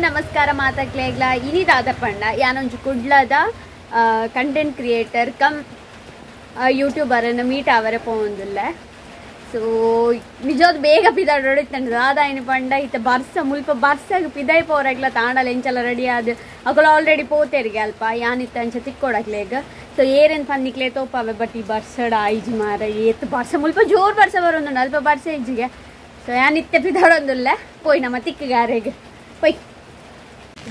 ನಮಸ್ಕಾರ ಮಾತಾಕ್ಲೇಗ್ಲ ಇನಿ ದಾದಪ್ಪಂಡ ಯಾನೊಂಜಿ ಕುಡ್ಲದ ಕಂಟೆಂಟ್ ಕ್ರಿಯೇಟರ್ ಕಮ್ ಯೂಟ್ಯೂಬರನ್ನು ಮೀಟ್ ಆವರೆ ಪೋವೊಂದುಲ್ಲೆ. ಸೊ ನಿಜೋದ್ ಬೇಗ ಪಿದಾಡೊಡಿತ್ತಂಡ ದಾದಾಯಿನ ಪಂಡ ಇತ್ತ ಬರ್ಸ ಮುಲ್ಪ ಬರ್ಸಗ್ ಪಿದಾಯಿ ಪೋರಗ್ಲ ತಾಂಡಲ ಎಂಚಲ ರೆಡಿ ಆದ್ ಅಕುಲು ಆಲ್ರೆಡಿ ಪೋತೆರಿಗೆ ಅಲ್ಪ ಯಾನಿತ್ತ ಅಂಚ ತಿಕ್ಕೊಡಕ್ಲೇಗ್. ಸೊ ಏರೇನು ಪನ್ನಿಕ್ಲೆ ತೋಪಾವೆ ಬಟ್ ಈ ಬರ್ಸಡ ಆಯ್ಜಿ ಮಾರ ಏತ್ ಬರ್ಸ ಮುಲ್ಪ ಜೋರ್ ಬರ್ಸ ಬರೋದುಂಡು ಅಲ್ಪ ಬರ್ಸ ಇಜ್ಜಿಗೆ. ಸೊ ಯಾನಿತ್ತೆ ಪಿದಾಡೊಂದುಲ್ಲೆ ಪೋಯ್ ನಮ್ಮ ತಿಕ್ಕಗಾರೆಗ್ ಪೋಯ್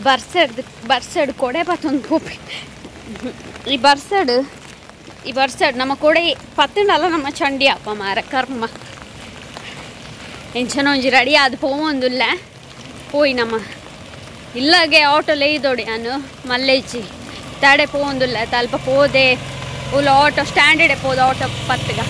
ಬರ್ಸಡ್ ಬರ್ಸಡ್ ಕೊಡೆ ಪತ್ತೊಂದು ಪೋಪಿ ಈ ಬರ್ಸಡ್ ಈ ಬರ್ಸಡ್ ನಮ್ಮ ಕೊಡೆ ಪತ್ತಂಡಲ್ಲ ನಮ್ಮ ಚಂಡಿ ಅಪ್ಪ ಮಾರ ಕರ್ಮ ಎಂಚನ ಒಂಜಿ ರೆಡಿ ಆದ್ ಪೋವೊಂದುಲ್ಲೆ ಪೋಯ್ ನಮ್ಮ ಇಲ್ಲಾಗೆ ಆಟೋ ಲೇಯ್ದೋಡಿ ನಾನು ಮಲ್ಲೇಜಿ ತಡೆ ಪೋವೊಂದುಲ್ಲೆ ತಲ್ಪ ಪೋದೆ ಉಲ್ಲ ಆಟೋ ಸ್ಟ್ಯಾಂಡರ್ಡೆ ಪೋದ ಆಟೋ ಪತ್ತಗ.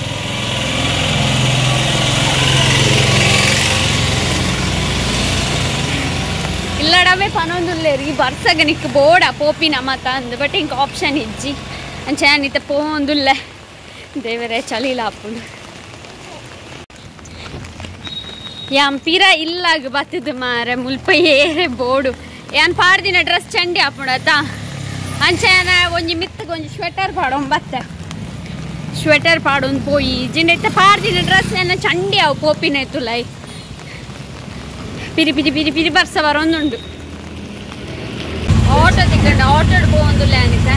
ಇಲ್ಲಡವೇ ಪನೊಂದುಲ್ಲೇರು ಈ ಬರ್ಸಗ ನಿಕ್ ಬೋಡ ಪೋಪಿನ ಮತ ಅಂದ್ ಬಟ್ ಇಂಕ ಆಪ್ಷನ್ ಇಜ್ಜಿ ಅಂಚ ಯಾನಿತ್ತ ಪೋವೊಂದುಲ್ಲೆ ದೇವರೇ ಚಳಿಲ ಆಪುಂಡು ಯಾನ್ ಪಿರ ಇಲ್ಲಾಗ ಬತ್ತದ ಮಾರೆ ಮುಲ್ಪ ಏರೆ ಬೋಡು ಯಾನ್ ಪಾಡ್ದಿನ ಡ್ರೆಸ್ ಚಂಡಿ ಆಪುಂಡು ಅತ್ತ ಅಂಚ ಯಾನ ಒಂಜಿ ಮಿತ್ತಗ್ ಒಂಜಿ ಸ್ವೆಟರ್ ಪಾಡೊಂದು ಬತ್ತೆ ಸ್ವೆಟರ್ ಪಾಡೊಂದು ಪೋಯಿ ಜಿಂಡ ಇತ್ತ ಪಾಡ್ದಿನ ಡ್ರೆಸ್ ಏನ ಚಂಡಿ ಅವು ಪೋಪಿನ ತುಲೈ ಪಿರಿ ಪಿರಿ ಪಿರಿ ಪಿರಿ ಬರ್ಸ ಬರೋಂದುಂಡು. ಆಟೋ ತಿಕ್ಕಂಡು ಆಟೋಡ್ ಪೋವೊಂದುಲ್ಲೆ ಅನಿಸ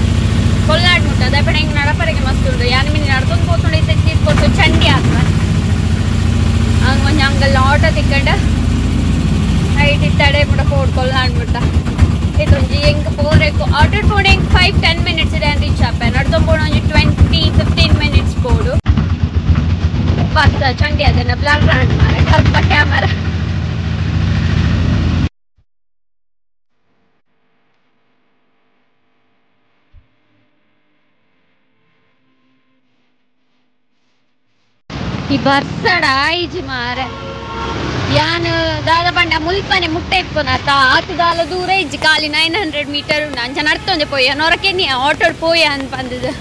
ಕೊಲ್ನಾಡ್ ಮುಟ್ಟ ದಪಡ ಹಿಂಗೆ ನಡಪರೆಗೆ ಮಸ್ತ್ ಉಂಡು ಯಾನ್ ಮಿನಿ ನಡ್ಕೊಂಡು ಪೋತುಂಡು ಇತ್ತ ತೀರ್ಕೊಟ್ಟು ಚಂಡಿ ಆತ್ಮ ಹಂಗೆ ಒಂಜಿ ಅಂಗಲ್ ಆಟೋ ತಿಕ್ಕಂಡು ಹೈಟ್ ಇತ್ತಡೆ ಮುಟ್ಟ ಪೋಡ್ ಕೊಲ್ನಾಡ್ ಮುಟ್ಟ ಇದೊಂಜಿ ಹೆಂಗೆ ಪೋರೆಕು ಆಟೋ ಪೋಣ ಹೆಂಗೆ 5-10 ಮಿನಿಟ್ಸ್ ಇದೆ ಅಂತ ರೀಚ್ ಆಪೆ ನಡ್ಕೊಂಡು ಪೋಣ ಒಂಜಿ 20-15 ಮಿನಿಟ್ಸ್ ಪೋಡು ಬರ್ಸ ಚಂಡಿ ಅದನ್ನ ಬ್ಲರ್ ಮಾರ ಕರ್ಪ ಕ್ಯಾಮರಾ. ಈ ಬರ್ಸಡ ಆಯ್ಜಿ ಮಾರೆ ಯಾನ್ ದಾದ ಪಂಡ ಮುಲ್ಪನೆ ಮುಟ್ಟೆ ಇಪ್ಪುನತ ಆತು ದಾಲ ದೂರ ಇಜ್ಜಿ ಖಾಲಿ 900 ಮೀಟರ್ ಉಂಡು ಅಂಚ ನಡ್ತೊಂದೆ ಪೋಯ ನೊರಕೆ ನೀ ಆಟೋಡ್ ಪೋಯ ಅಂದ್ ಬಂದದ್ದು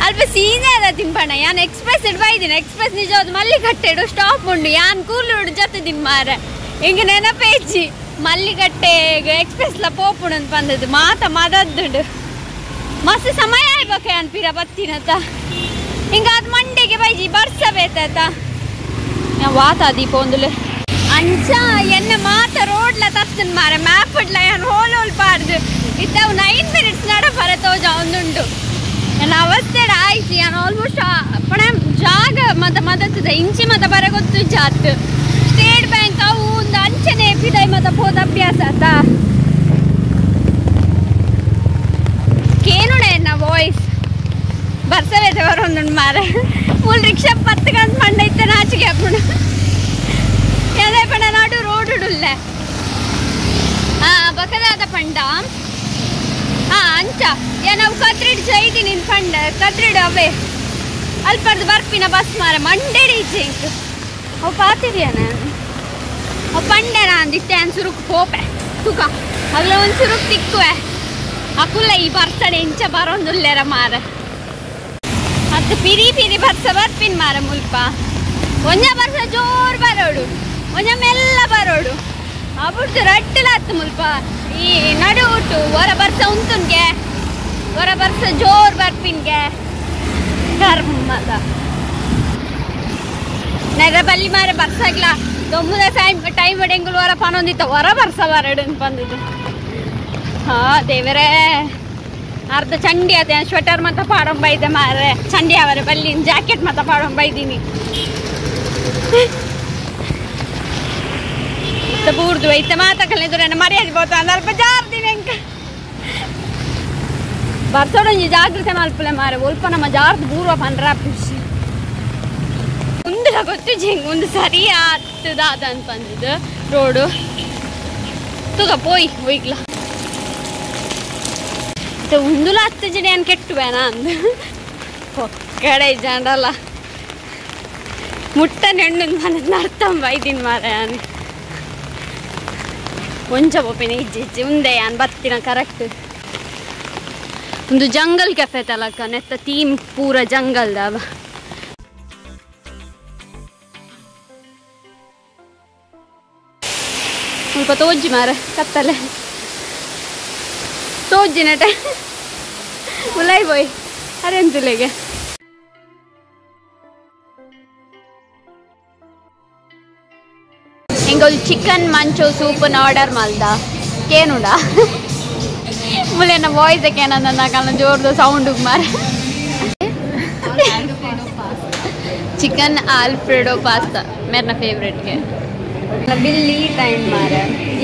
ಅಲ್ಪ ಸೀನಿಯರ್ ತಿಂಪಣ ಯಾನ್ ಎಕ್ಸ್ಪ್ರೆಸ್ ಇಡ್ ಬೈದಿನ ಎಕ್ಸ್ಪ್ರೆಸ್ ನಿಜವಾದ ಮಲ್ಲಿಕಟ್ಟೆಡು ಸ್ಟಾಪ್ ಉಂಡು ಯಾನ್ ಕೂಲುಡು ಜೊತೆ ತಿನ್ಮಾರೆ ಹಿಂಗೆ ನೆನಪೇ ಇಜ್ಜಿ ಮಲ್ಲಿಕಟ್ಟೆಗೆ ಎಕ್ಸ್ಪ್ರೆಸ್ಲ ಪೋಪುಂಡು ಅಂತ ಬಂದದ್ದು ಮಾತ ಮದದ್ದುಂಡು ಮಸ್ತ್ ಸಮಯ ಆಯ್ಬೇಕು ಯಾನ್ ಪಿರ ಬತ್ತಿನತ ಹಿಂಗಾದ ಮಂಡೆಗೆ ಬೈಜಿ ಬರ್ಸ ಬೇತಾತ ವಾತ ದೀಪ ಒಂದುಲೆ ಅಂಚ ಎನ್ನ ಮಾತ ರೋಡ್ಲ ತತ್ತನ್ ಮಾರೆ ಮ್ಯಾಪ್ ಇಡ್ಲ ಯಾನ್ ಹೋಲ್ ಹೋಲ್ ಪಾಡ್ದು ಇತ್ತವು 9 ಮಿನಿಟ್ಸ್ ನಡ ಬರ ತೋಜ ಒಂದುಂಡು ನನ್ನ ಅವಸ್ಥೆ ಆಯ್ತು ಯಾನ್ ಆಲ್ಮೋಸ್ಟ್ ಪಣ ಜಾಗ ಮತ ಮದತ್ತದ ಇಂಚಿ ಮತ ಬರ ಗೊತ್ತು ಜಾತ್ ಸ್ಟೇಟ್ ಬ್ಯಾಂಕ್ ಅವು ಒಂದು ಅಂಚನೆ ಪಿದೈ ಮತ ಪೋದ ಅಭ್ಯಾಸ ಆತ ಕೇನುಣೆ ಎನ್ನ ವಾಯ್ಸ್ ಬರ್ಸವೇತೆ ಬರೋಂದುಂಡು ಮಾರೆ ಮೂಲ ರಿಕ್ಷಾ 10 ಗಂಟೆ ಮಂಡ ಇತ್ತ ನಾಚಿಗೆ ಹಾಕೊಂಡು ಅದೇ ಪಂಡ ನಾಡು ರೋಡ್ ಉಡುಲ್ಲೆ ಹಾ ಬಕದಾದ ಪಂಡ ಹಾ ಅಂಚ ಯಾ ನಾವು ಕತ್ರಿಡ್ ಜೈದಿ ನಿನ್ ಪಂಡ ಕತ್ರಿಡ್ ಅವೇ ಅಲ್ಪರ್ದು ಬರ್ಪಿನ ಬಸ್ ಮಾರೆ ಮಂಡೇಡಿ ಇಜ್ಜೆ ಅವು ಪಾತಿರಿಯ ನಾನು ಅವು ಪಂಡೆ ನಾನು ಇತ್ತೆ ಅನ್ ಸುರುಕ್ ಪೋಪೆ ತುಕ ಅಗಲ ಒಂದು ಸುರುಕ್ ತಿಕ್ಕುವೆ ಅಕುಲ್ಲ ಈ ಬರ್ಸಡೆ ಇಂಚ ಬರೋಂದುಲ್ಲೆರ ಮಾರೆ ಅದು ಪಿರಿ ಪಿರಿ ಬರ್ಸ ಬರ್ಪಿನ್ ಮಾರ ಮುಲ್ಪ ಒಂಜ ಬರ್ಸ ಜೋರ್ ಬರೋಡು ಒಂಜ ಮೆಲ್ಲ ಬರೋಡು ಅಬುಡ್ದು ರಡ್ಡಲಾತ್ ಮುಲ್ಪ ಈ ನಡು ಉಟ್ಟು ಹೊರ ಬರ್ಸ ಉಂತುನ್ಗೆ ಹೊರ ಬರ್ಸ ಜೋರ್ ಬರ್ಪಿನ್ಗೆ ಕರ್ಮದ ನೆರ ಬಲ್ಲಿ ಮಾರ ಬರ್ಸಾಗ್ಲ ದೊಮ್ಮದ ಟೈಮ್ ಟೈಮ್ ಎಂಗುಲು ಹೊರ ಪನೊಂದಿತ್ತ ಹೊರ ಬರ್ಸ ಬರಡು ಅಂತ ಬಂದಿದ್ದು. ಹಾ ದೇವರೇ ಅರ್ಧ ಚಂಡಿ ಅದೇ ಸ್ವೆಟರ್ ಮತ್ತ ಪಾಡೊಂಬ ಇದ್ದೆ ಮಾರೆ ಚಂಡಿ ಅವರ ಬಲ್ಲಿ ಜಾಕೆಟ್ ಮತ್ತ ಪಾಡೊಂಬ ಇದ್ದೀನಿ ಬೂರ್ದು ಐತೆ ಮಾತಕಲ್ಲ ನನ್ನ ಮರ್ಯಾದೆ ಬೋತ ಅಲ್ಪ ಜಾರ್ದಿನಿ ಎಂಕ ಬರ್ಸೋಡೊಂಜಿ ಜಾಗೃತೆ ಮಲ್ಪುಲೆ ಮಾರೆ ಒಲ್ಪ ನಮ್ಮ ಜಾರ್ದು ಬೂರ್ವ ಪಂಡ್ರ ಖುಷಿ ಒಂದಿಲ್ಲ ಗೊತ್ತು ಜಿಂಗ್ ಒಂದು ಸರಿ ಆತದ ಅಂತ ಬಂದಿದ್ದು ರೋಡು ತುಗ ಪೋಯ್ ಹೋಯ್ಗ್ಲ ಉಂದುಲ 10 ಜನ ಏನು ಕೆಟ್ಟುವೇನ ಅಂದು ಕಡೆ ಜನರಲ್ಲ ಮುಟ್ಟ ನೆಣ್ಣು ಮನೆ ನರ್ತಂಬ ಇದ್ದೀನಿ ಮಾರೆ ನಾನು ಒಂಜ ಪೋಪಿನ ಇಜ್ಜಿ ಇಜ್ಜಿ ಉಂದೆ ಯಾನ್ ಬತ್ತಿನ ಕರೆಕ್ಟ್ ಒಂದು ಜಂಗಲ್ ಕೆಫೆ ತಲಕ ನೆತ್ತ ಥೀಮ್ ಪೂರ ಜಂಗಲ್ದವ. ಮುಲ್ಪ ತೋಜಿ ಮಾರ ಕತ್ತಲೆ ತೋಜಿ ನಟ ಉಲಾಯ್ ಬೋಯ್ ಅರೆಂತುಲೆಗೆ ಎಂಗೊಲ್ ಚಿಕನ್ ಮಂಚೋ ಸೂಪ್ ಆರ್ಡರ್ ಮಲ್ದ ಕೇನುಡ ಮುಲೆನ ವಾಯ್ಸ್ ಕೇನಂದ ಕಲ್ಲ ಜೋರ್ದು ಸೌಂಡ್ ಮಾರ ಚಿಕನ್ ಆಲ್ಫ್ರೆಡೋ ಪಾಸ್ತಾ ಮೇರ್ನ ಫೇವ್ರೆಟ್ಗೆ ಬಿಲ್ ಈ ಟೈಮ್ ಮಾರ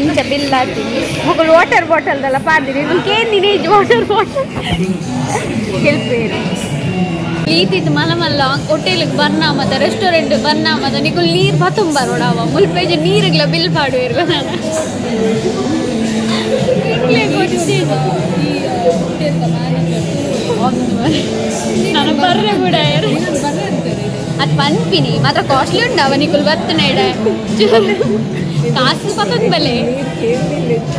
ಇಂಚ ಬಿಲ್ ಹಾಕ್ತೀನಿ ಮಗಳು ವಾಟರ್ ಬಾಟಲ್ದಲ್ಲ ಪಾಡ್ತೀನಿ ಇದು ಕೇಂದಿನಿ ವಾಟರ್ ಬಾಟಲ್ ಹೆಲ್ಪೇರು ಈತಿತ್ತು ಮಲ ಮಲ್ಲ ಹೋಟೆಲ್ಗೆ ಬರ್ನ ಮತ್ತು ರೆಸ್ಟೋರೆಂಟ್ ಬರ್ನ ಮತ್ತು ನಿಕುಲ್ ನೀರು ಬತ್ತುಂಬ ನೋಡವ ಮುಲ್ಪೇಜ್ ನೀರುಗಳ ಬಿಲ್ ಪಾಡುವೇರು ನಾನು ನಾನು ಬರ್ರೆ ಕೂಡ ಅದು ಪನ್ಪಿನಿ ಮಾತ್ರ ಕಾಸ್ಟ್ಲಿ ಉಂಡವ ನಿಕುಲ್ ಬತ್ತನೇಡ ಕಾಸು ಪತ್ತೊಂದು ಬಲೆ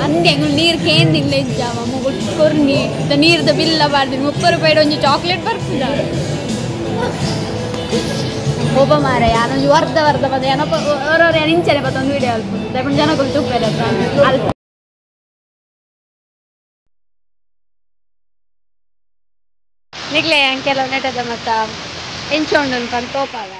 ಅಂದೆ ಅಂಗುಲ್ ನೀರು ಕೇಂದಿಲ್ಲ ಇಜ್ಜಾವ ಮುಗುಲ್ ಕೊರ್ನಿ ನೀರ್ದ ಬಿಲ್ಲ ಬಾರ್ದಿನಿ 30 ರೂಪಾಯಿ ಒಂಜಿ ಚಾಕ್ಲೇಟ್ ಬರ್ಪುದ ಒಬ್ಬ ಮಾರ ಯಾನೊಂಜಿ ವರ್ಧ ವರ್ಧ ಪದ ಏನಪ್ಪ ಅವರವ್ರು ಏನು ಇಂಚನೆ ಬತ್ತೊಂದು ವೀಡಿಯೋ ಅಲ್ಪ ದಯಪಂಡ ಜನಗಳು ತೂಪೆರೆ ಅಲ್ಪ ನಿಕ್ಲೆ ಕೆಲವು ನೆಟದ ಮತ್ತ ಎಂಚೋಂಡು ಪಂದ್ ತೋಪಾವ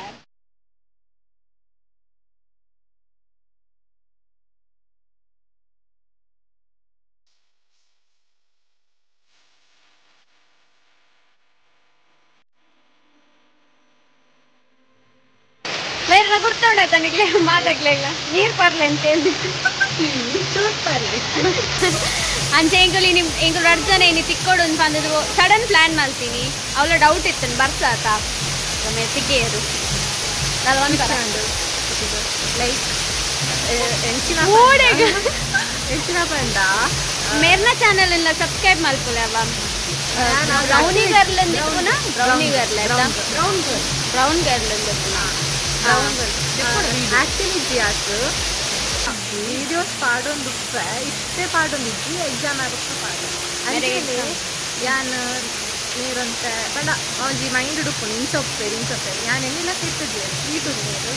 ಬೇರೆ ಗುರ್ತುಂಡಾಯ್ತಾ ನಿಕ್ಲೆ ಮಾತಾಗ್ಲಿಲ್ಲ ನೀರು ಪರ್ಲೆ ಅಂತ ಹೇಳಿ ಪರ್ಲೆ ಅಂಚೆ ಎಂಕುಲು ಇನಿ ಎಂಕುಲು ರಡ್ಡ್ ಜನ ಇನಿ ತಿಕ್ಕೊಡು ಅಂತ ಪಂದದು ಸಡನ್ ಪ್ಲಾನ್ ಮಲ್ತೀನಿ ಅವಳ ಡೌಟ್ ಇತ್ತು ಬರ್ಸಾತ ಒಮ್ಮೆ ತಿಕ್ಕಿಯರು ಲೈಕ್ ಎಂಚಿನ ಪಂಡ ಮೇರ್ನ ಚಾನಲ್ ಎಲ್ಲ ಸಬ್ಸ್ಕ್ರೈಬ್ ಮಲ್ಪುಲೆ ಅವ ಬ್ರೌನಿ ಗರ್ಲ್ ಅಂದಿಪ್ಪುನ ಬ್ರೌನಿ ಗರ್ಲ್ ಆಯ್ತಾ ಬ್ರೌನ್ ಗರ್ಲ್ ಬ್ರೌನ್ ಗರ್ಲ್ ಅಂದಿಪ್ಪುನ ಬ್ರೌನ್ ಗರ್ಲ್ ಆಕ್ಚುಲಿ ಇಜ್ಜಿ ವೀಡಿಯೋಸ್ ಪಾಡೊಂದು ಉಪ್ಪೆ ಇಷ್ಟೇ ಪಾಡೊಂದು ಇಜ್ಜಿ ಎಕ್ಸಾಮ್ ಆಗುತ್ತ ಪಾಡು ಅಂಚೆನೆ ಯಾನ್ ನೀರಂತೆ ಪಂಡ ಒಂಜಿ ಮೈಂಡ್ ಉಡುಪುಂಡು ಇಂಚೊಪ್ಪೆರ್ ಇಂಚೊಪ್ಪೆರ್ ಯಾನ್ ಎನ್ನಿಲ ತಿರ್ತುಜಿ ಯೂಟ್ಯೂಬ್ ನೀರು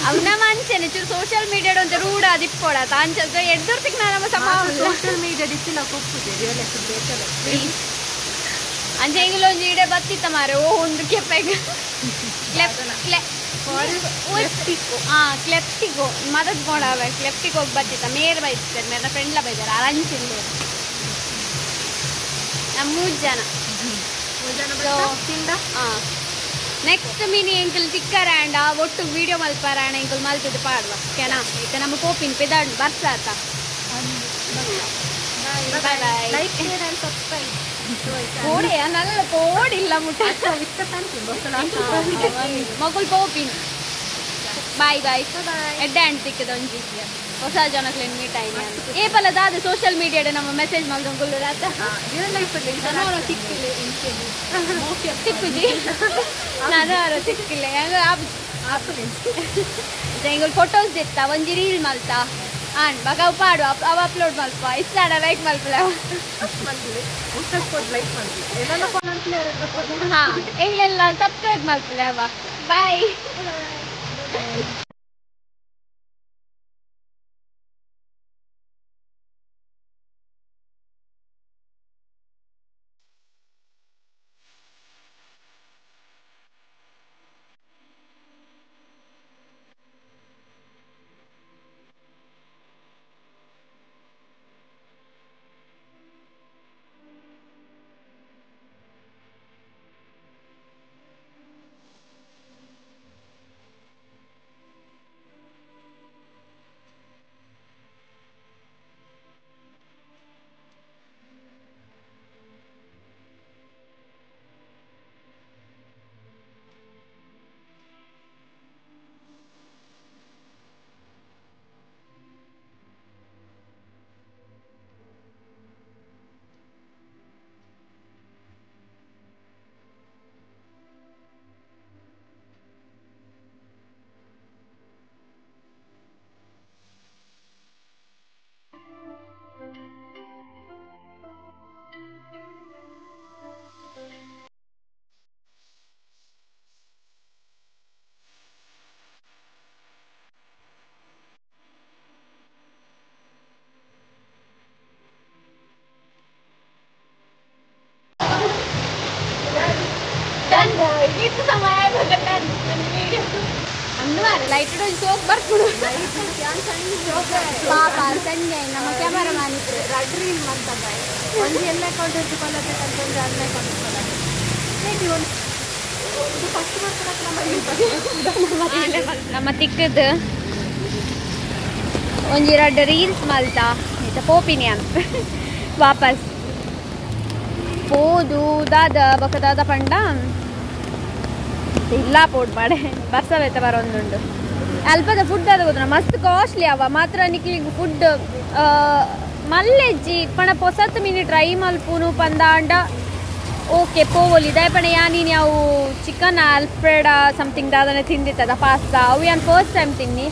ಅವನ ಮಂಚೆನೆ ಚೂರು ಸೋಷಿಯಲ್ ಮೀಡಿಯಾಡ್ ಒಂತೆ ರೂಢ ದಿಪ್ಪೊಡ ಅಂಚ ಎಡ್ದೊರ್ತಿಕ್ ನಮ್ಮ ಸಮ ಸೋಷಿಯಲ್ ಮೀಡಿಯಾ ಇತ್ತಿನ ಕೊಪ್ಪುಜೆ ರಿಯಲ್ ಲೈಫ್ ಬೇಕಲ್ಲ ಅಂಚೆ ಎಂಗುಲ ಒಂಜಿ ಇಡೆ ಬತ್ತಿತ್ತ ಮಾರೆ ಓ ಒಂದು ಕೆಪ್ಪೆಗ್ ಕ್ಲೆಪ್ ಕ್ಲೆ ಕ್ಲೆಪ್ಟಿಗೋ ಮದದ್ ಬೋಡಾವೆ ಕ್ಲೆಪ್ಟಿಗೆ ಹೋಗಿ ಬತ್ತಿತ್ತ ಮೇರ್ ಬೈತಾರೆ ಮೇರ್ನ ಫ್ರೆಂಡ್ಲ ಬೈದಾರೆ ಅರಂಚಿಲ್ಲ ನಮ್ಮ 3 ಜನ ನೆಕ್ಸ್ಟ್ ಮಿನಿ ಎಂಕಲ್ ತಿಕ್ಕರಾಂಡ ಒಟ್ಟು ವೀಡಿಯೋ ಮಲ್ಪಾರಾಣ ಎಂಕಲ್ ಮಲ್ತದ ಪಾಡುವ ಕೆನಾ ಇತ್ತೆ ನಮ್ಮ ಪೋಪಿನ್ ಪೆದಾಡ್ ಬರ್ಸಾತ bye bye like share and subscribe ಕೋಡೆ ನಲ್ಲ ಕೋಡಿಲ್ಲ ಮುಟ್ಟ ಮಗುಲ್ ಪೋಪಿನ್ ಬಾಯ್ ಬಾಯ್ ಎಡ್ಡೆ ಅಂಡ್ ತಿಕ್ಕದ ಒಂಜಿ ಹೊಸ ಜನಕ್ಲೆನ್ ಮೀಟ್ ಆಯ್ನಿ ಅಂತ ಏಪಲ ದಾದ ಸೋಷಿಯಲ್ ಮೀಡಿಯಾಡ್ ನಮ್ಮ ಮೆಸೇಜ್ ಮಲ್ದೊಂದು ರಾತ ರಿಯಲ್ ಲೈಫ್ ನಾನು ಸಿಕ್ಕಿಲ್ಲ ಸಿಕ್ಕುಜಿ ನಾನು ಸಿಕ್ಕಿಲ್ಲ ಎಂಗುಲ್ ಫೋಟೋಸ್ ದಿತ್ತ ಒಂಜಿ ರೀಲ್ ಮಲ್ತ ಆಂಡ್ ಬಗ ಅವು ಪಾಡು ಅವ ಅಪ್ಲೋಡ್ ಮಲ್ಪ ಇಷ್ಟ ಲೈಕ್ ಮಲ್ಪಲೆ ಹಾಂ ಎಂಗ್ಲೆಲ್ಲ ಸಬ್ಸ್ಕ್ರೈಬ್ ಮಲ್ಪಲೆ ಅವ ಬಾಯ್. ಪಾಪ ಸಂಜಯ್ ನಮ್ಮ ಕ್ಯಾಮರಾಮನ್ ಇದ್ರು ರಡ್ ರೀಲ್ ಮಂತ ಬಾಯ್ ಒಂಜಿ ಎಲ್ಲ ಅಕೌಂಟ್ ಇದ್ದು ಕೊಲ್ಲತೆ ಅಂತ ಒಂಜಿ ಅನ್ನ ಅಕೌಂಟ್ ಕೊಲ್ಲತೆ ಮೇಬಿ ಒಂದು ಫಸ್ಟ್ ನಮ್ಮ ತಿಕ್ಕದ ಒಂಜಿ ರಡ್ಡ್ ರೀಲ್ಸ್ ಮಲ್ತಾ ಇತ್ತ ಪೋಪಿನಿ ಅಂತ ವಾಪಸ್ ಪೋದು ದಾದ ಬೊಕ ದಾದ ಪಂಡ ಇಲ್ಲ ಪೋಡ್ ಮಾಡೆ ಬರ್ಸವೆತ್ತ ಬರೊಂದುಂಡು ಅಲ್ಪದ ಫುಡ್ ಅದ ಗೊತ್ತ ಮಸ್ತ್ ಕಾಸ್ಟ್ಲಿ ಅವ ಮಾತ್ರ ನಿಕ್ಲಿಗ್ ಫುಡ್ ಮಲ್ಲೆಜ್ಜಿ ಪಣ ಪೊಸತ್ ಮಿನಿ ಟ್ರೈ ಮಲ್ಪುನು ಪಂದಾಂಡ ಓಕೆ ಪೋವೊಲಿ ದಾಯಪಣ ಯಾನೀನ್ ಯಾವು ಚಿಕನ್ ಆಲ್ಫ್ರೆಡ್ ಸಮಥಿಂಗ್ ದಾದನೆ ತಿಂದಿತ್ತದ ಪಾಸ್ತಾ ಅವು ಯಾನ್ ಫಸ್ಟ್ ಟೈಮ್ ತಿನ್ನಿ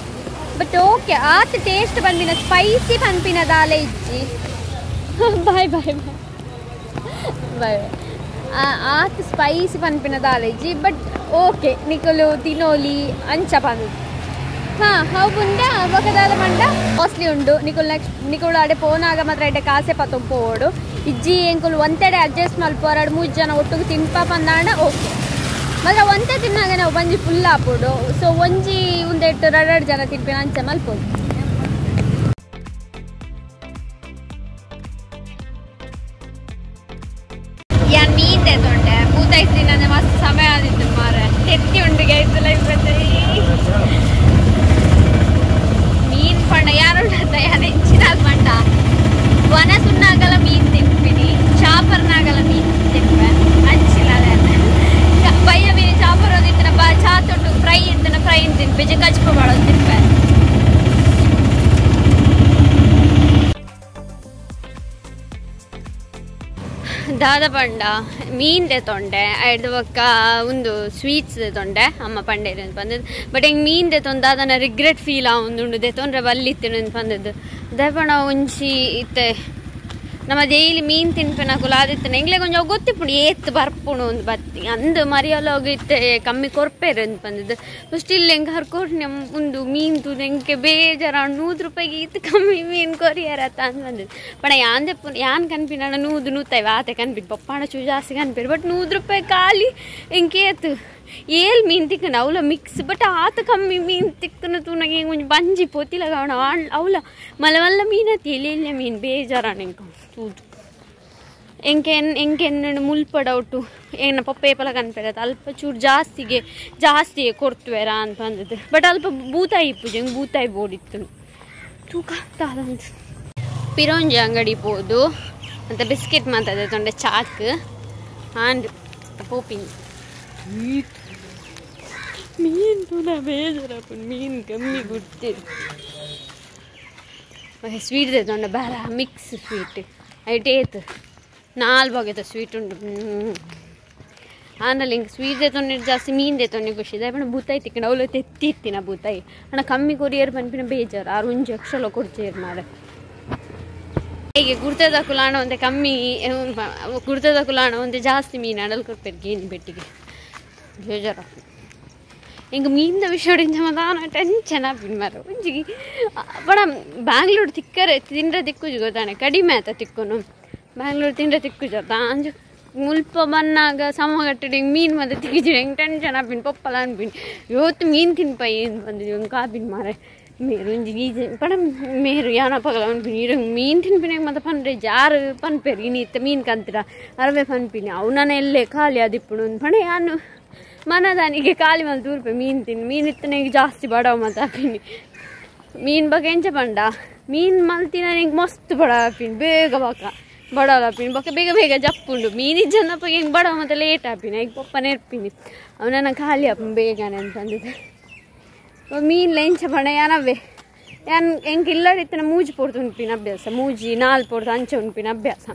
ಬಟ್ ಓಕೆ ಆತ ಟೇಸ್ಟ್ ಪನ್ಪಿನ ಸ್ಪೈಸಿ ಪನ್ಪಿನ ದಾಲೆ ಇಜ್ಜಿ ಬಾಯ್ ಬಾಯ್ ಬಾಯ್ ಬಾಯ್ ಆತ ಸ್ಪೈಸಿ ಪನ್ಪಿನ ದಾಲೆ ಇಜ್ಜಿ ಬಟ್ ಓಕೆ ನಿಕಲು ತಿನೋಲಿ ಅಂಚ ಪಂದು ಹಾಂ ಅವು ಪುಂಡ ಬೊಕ ದಾದ ಪಂಡ ಕಾಸ್ಟ್ಲಿ ಉಂಡು ನಿಕುಲ್ ನೆಕ್ಸ್ಟ್ ನಿಕುಲು ಅಡೆ ಪೋನಾಗ ಮಾತ್ರ ಎಡ್ಡೆ ಕಾಸೆ ಪತ್ತೊಂದು ಪೋವೊಡು ಇಜ್ಜಿ ಎಂಕುಲು ಒಂತೆಡೆ ಅಡ್ಜಸ್ಟ್ ಮಲ್ಪ ಎರಡು ಮೂರು ಜನ ಒಟ್ಟುಗು ತಿನ್ಪ ಪಂದಾಂಡ ಓಕೆ ಮಾತ್ರ ಒಂತೆ ತಿನ್ನಾಗ ನಾವು ಬಂಜಿ ಫುಲ್ ಆಪೋಡು ಸೊ ಒಂಜಿ ಒಂದೆಟ್ಟು ಎರಡು ಜನ ತಿನ್ಪಿನ ಅಂಚೆ ಮಲ್ಪೋಡು ಯಾನ್ ಮೀನ್ ತೊಂಡೆ ಬೂತಾಯ್ತು ನಾನು ಮಸ್ತ್ ಸಮಯ ಆದಿತ್ತು ಮಾರೆ ತೆತ್ತಿ ಉಂಡು ಗೈತು ಲೈಫ್ ಮೀನ್ ಪಂಡ ಯಾರು ಯಾರು ಹೆಚ್ಚಿನ ಪಂಡ ವನ ಸುಣ್ಣಾಗಲ ಮೀನ್ ತಿನ್ಪಿನಿ ಚಾಪರ್ನಾಗಲ ಮೀನ್ ತಿನ್ಪೆ ಅಂಚಿಲ್ಲ ಬಯ್ಯ ಮೀನು ಚಾಪರ್ ಒಂದಿತ್ತಿನ ಬಾ ಚಾ ತೊಟ್ಟು ಫ್ರೈ ಇತ್ತನ ಫ್ರೈ ತಿನ್ಪೆ ಕಚ್ಪ ಮಾಡೋದು ತಿನ್ಪೆ ದಾದ ಪಂಡ ಮೀನ್ ತೊಂಡೆ ಐಡ್ದು ಬೊಕ್ಕ ಒಂದು ಸ್ವೀಟ್ಸ್ ತೊಂಡೆ ಅಮ್ಮ ಪಂಡೇರಿ ಅಂತ ಬಂದದ್ದು ಬಟ್ ಹೆಂಗೆ ಮೀನ್ ದೆತೊಂದು ದಾದನ ರಿಗ್ರೆಟ್ ಫೀಲ್ ಆವೊಂದುಂಡು ದೆತೊಂಡ್ರೆ ಬಲ್ಲಿತ್ತಿನ ಅಂತ ಬಂದದ್ದು ದಾಯಪಂಡ ಒಂಜಿ ಇತ್ತೆ ನಮ್ಮ ಡೈಲಿ ಮೀನ್ ತಿನ್ಪೆನಕುಲು ಆದಿತ್ತನೆ ಎಂಗ್ಲೆ ಕೊಂಚ ಗೊತ್ತಿಪ್ಪುಂಡು ಏತ್ ಬರ್ಪುಣು ಒಂದು ಬತ್ತಿ ಅಂದ್ ಮರಿಯಲ್ಲ ಹೋಗಿತ್ತೆ ಕಮ್ಮಿ ಕೊರ್ಪೇರು ಅಂತ ಬಂದದ್ದು ಫಸ್ಟ್ ಇಲ್ಲಿ ಹೆಂಗೆ ಹರ್ಕೊರ್ ನಮ್ಮ ಒಂದು ಮೀನ್ ತೂದು ಎಂಕೆ ಬೇಜಾರ 100 ರೂಪಾಯಿಗೆ ಇತ್ತು ಕಮ್ಮಿ ಮೀನು ಕೊರಿಯರತ್ತ ಅಂತ ಬಂದದ್ದು ಪಣ ಯಾನ್ ದೆಪ್ಪು ಯಾನ್ ಕನ್ಪಿನ ನೂದು ನೂತೈವ ಆತೆ ಕನ್ಪಿನ ಪಪ್ಪಾಣ ಚೂ ಜಾಸ್ತಿ ಕನ್ಪಿರು ಬಟ್ 100 ರೂಪಾಯಿ ಖಾಲಿ ಎಂಕೆ ಏತು ಏಲ್ ಮೀನು ತಿಕ್ಕನ ಅವಲ ಮಿಕ್ಸ್ ಬಟ್ ಆತ ಕಮ್ಮಿ ಮೀನು ತಿಕ್ಕನ ತೂನಗೆ ಒಂಜಿ ಬಂಜಿ ಪೋತಿಲ ಕಾವಣ ಅವಲ ಮಲ್ಲ ಮಲ್ಲ ಮೀನತಿ ಎಲ್ಲಿ ಎಲ್ಲಿ ಮೀನು ಬೇಜಾರಾಣ ಎಂಕ ತೂದು ಎಂಕೆ ಎಂಕೆನ್ನು ಮುಲ್ಪಡ ಒಟ್ಟು ಏನ ಪಪ್ಪೇಪಲ ಕನ್ಪೆರತ್ ಅಲ್ಪ ಚೂರು ಜಾಸ್ತಿಗೆ ಜಾಸ್ತಿ ಕೊಡ್ತುವೆರ ಅಂತ ಬಂದದ್ದು ಬಟ್ ಅಲ್ಪ ಬೂತಾಯಿ ಪೂಜೆ ಹೆಂಗೆ ಬೂತಾಯಿ ಬೋಡಿತ್ತು ತೂಕ ತಾದಂತ ಪಿರೋಂಜಿ ಅಂಗಡಿ ಪೋದು ಅಂತ ಬಿಸ್ಕೆಟ್ ಮಾತಾದ ತೊಂಡೆ ಚಾಕ್ ಆಂಡ್ ಪೋಪಿಂಗ್ ಮೀನು ತೂನ ಬೇಜಾರಪ್ಪ ಮೀನು ಕಮ್ಮಿ ಗುರ್ತಿರು ಸ್ವೀಟ್ ತೊಂಡೆ ಬೇಡ ಮಿಕ್ಸ್ ಸ್ವೀಟ್ ಐಟೇತು ನಾಲ್ ಬಗೆತ ಸ್ವೀಟ್ ಉಂಟು ಆಂಡಲ ಹಿಂಗೆ ಸ್ವೀಟ್ ತೊಂಡೆ ಜಾಸ್ತಿ ಮೀನು ತೊಂಡೆ ಖುಷಿ ಇದೆ ಪಂಡ ಬೂತಾಯಿ ತಿಕ್ಕಂಡು ಅವಳು ತೆತ್ತಿ ಇತ್ತಿನ ಬೂತಾಯಿ ಅಣ್ಣ ಕಮ್ಮಿ ಕೊರಿಯರ್ ಪನ್ಪಿನ ಬೇಜಾರು ಆರು ಒಂಜಿ ಅಕ್ಷಲ ಕೊಡ್ಚೇರು ಮಾರೆ ಹೇಗೆ ಗುರ್ತದ ಕುಲಾಣ ಒಂದೆ ಕಮ್ಮಿ ಗುರ್ತದ ಕುಲಾಣ ಒಂದೆ ಜಾಸ್ತಿ ಮೀನು ಅಡಲ್ ಕೊಡ್ಪೇರು ಗೇನಿ ಬೆಟ್ಟಿಗೆ ಬೇಜಾರ ಎಂಗೆ ಮೀನಿನ ವಿಷಯ ಮದಾನ ಟೆನ್ಷನ್ ಆಪಿನ ಮಾರ ಒಂಜಿ ಪಣ ಬ್ಯಾಂಗ್ಳೂರು ತಿಕ್ಕರೆ ತಿಂದ್ರೆ ತಿಕ್ಕುಜು ಗೊತ್ತಾನೆ ಕಡಿಮೆ ಆತ ತಿಕ್ಕುನು ಬ್ಯಾಂಗ್ಳೂರು ತಿಂದ್ರೆ ತಿಕ್ಕುಜು ಅಂಜು ಮುಲ್ಪ ಬನ್ನಾಗ ಸಮಗಟ್ಟಡಿ ಮೀನು ಮತ್ತೆ ತಿಕ್ಕಿಜು ಹೆಂಗೆ ಟೆನ್ಷನ್ ಆಪಿನ ಪಪ್ಪಲ ಅನ್ಪಿನಿ ಇವತ್ತು ಮೀನು ತಿನ್ಪ ಏನು ಬಂದಿದ್ದು ಹಂಗೆ ಕಾಪಿನ ಮಾರೆ ಮೇರು ಒಂಜಿ ಗೀಜೆ ಪಣ ಮೇರು ಯಾನ ಪಗಲ ಅನ್ಪಿನಿ ಇರಂಗ್ ಮೀನು ತಿನ್ಪಿನ ಮತ್ತೆ ಪನ್ರೆ ಜಾರು ಪನ್ಪೇರು ಇನಿ ಇತ್ತ ಮೀನು ಕಂತಿರ ಅರವೆ ಪನ್ಪಿನಿ ಅವು ಎಲ್ಲೇ ಖಾಲಿ ಅದಿಪ್ಪುನು ಪಣ ಯಾನು ಮನದಾನಿಗೆ ಖಾಲಿ ಮಲ್ ದೂರ ಮೀನು ತಿನ್ನು ಮೀನು ಇತ್ತನಿಗೆ ಜಾಸ್ತಿ ಬಡವ ಮತ್ತೆ ಆಪಿನಿ ಮೀನು ಬಗ್ಗೆ ಎಂಚ ಪಂಡ ಮೀನು ಮಲ್ತಿನ ನಿಂಗೆ ಮಸ್ತ್ ಬಡವ ಆಪಿನಿ ಬೇಗ ಬಕ ಬಡವಲ ಆಪಿನಿ ಬೊಕ ಬೇಗ ಬೇಗ ಜಪ್ಪುಂಡು ಮೀನು ಜನಪ್ಪ ಹೆಂಗೆ ಬಡವ ಮತ್ತೆ ಲೇಟ್ ಆಪಿನಿ ಈಗ ಪಪ್ಪ ನೆರ್ಪಿನಿ ಅವನ ಖಾಲಿ ಆಪುಂಡು ಬೇಗನೆ ಅಂತಂದಿದ್ದೆ ಮೀನು ಎಂಚ ಪಂಡ ಯಾನವೇ ಯಾನ್ ಎಂಕ್ ಇಲ್ಲಡಿತ್ತನ ಮೂಜಿ ಪೊರ್ತು ಉನ್ಪಿನ ಅಭ್ಯಾಸ ಮೂಜಿ ನಾಲ್ ಪೊರ್ತು ಅಂಚೆ ಉನ್ಪಿನ ಅಭ್ಯಾಸ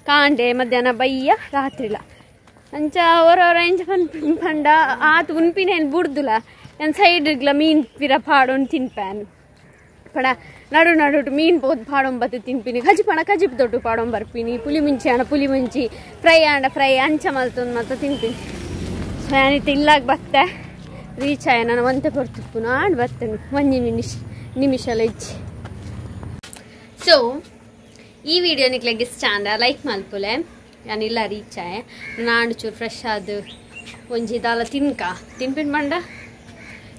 ಕಾಂಡೆ ಮಧ್ಯಾಹ್ನ ಬಯ್ಯ ರಾತ್ರಿಲ ಅಂಚ ಅವರವರ ಎಂಚ ಪಂಡ ಆತ ಉನ್ಪಿನ ಏನು ಬುಡ್ದುಲ ಏನು ಸೈಡ್ಗ್ಲ ಮೀನು ಪಿರ ಪಾಡೊಂದು ತಿನ್ಪ್ಯಾನು ಪಣ ನಡು ನಡುಟು ಮೀನು ಪೋದು ಪಾಡೊಂಬತ್ತು ತಿನ್ಪಿನಿ ಕಜಿಪಣ ಕಜಿಪ್ ದೊಡ್ಡ ಪಾಡೊಂಬ ಬರ್ಪಿನಿ ಪುಲಿ ಮುಂಚಿ ಅಣ್ಣ ಪುಲಿ ಮುಂಚಿ ಫ್ರೈ ಆಂಡ ಫ್ರೈ ಅಂಚ ಮಲ್ತೊಂದು ಮತ್ತೆ ತಿನ್ಪಿನಿ ಸೊ ಯಾನಿತ್ತು ಇಲ್ಲಾಗ ಬತ್ತೆ ರೀಚ್ ಆಯ ನಾನು ಒಂತೆ ಪೊರ್ತುಪ್ಪುನು ಆಂಡ್ ಬರ್ತೇನೆ ಒಂಜಿ ನಿಮಿಷ ಇಜ್ಜಿ ಸೊ ಈ ವಿಡಿಯೋ ನಿಕ್ಲೆಗ್ ಇಷ್ಟ ಆಂಡ ಲೈಕ್ ಮಲ್ಪುಲೆ ಯಾನಿಲ್ಲ ರೀಚ್ ಆಯೆ ನಾಂಡು ಚೂರು ಫ್ರೆಶ್ ಆದ್ ಒಂಜಿ ದಾಲ ತಿನ್ಕ ತಿನ್ಪಿನ್ ಪಂಡ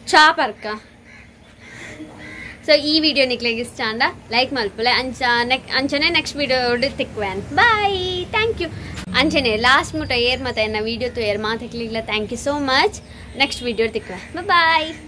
ಚಾ ಪರ್ಕ ಸೊ ಈ ವಿಡಿಯೋ ನಿಕ್ಲೆಗ್ ಇಷ್ಟ ಅಂಡ ಲೈಕ್ ಮಲ್ಪುಲೆ ಅಂಚ ಅಂಚನೆ ನೆಕ್ಸ್ಟ್ ವಿಡಿಯೋ ತಿಕ್ವೆನ್ ಬಾಯ್ thank you ಅಂಚನೆ ಲಾಸ್ಟ್ ಮುಟ ಏರ್ ಮತ ಎನ್ನ ವಿಡಿಯೋ ತೂಯರ್ ಮಾತಕ್ಲಿಗ್ಲ thank you so much next video ತಿಕ್ವೆ bye.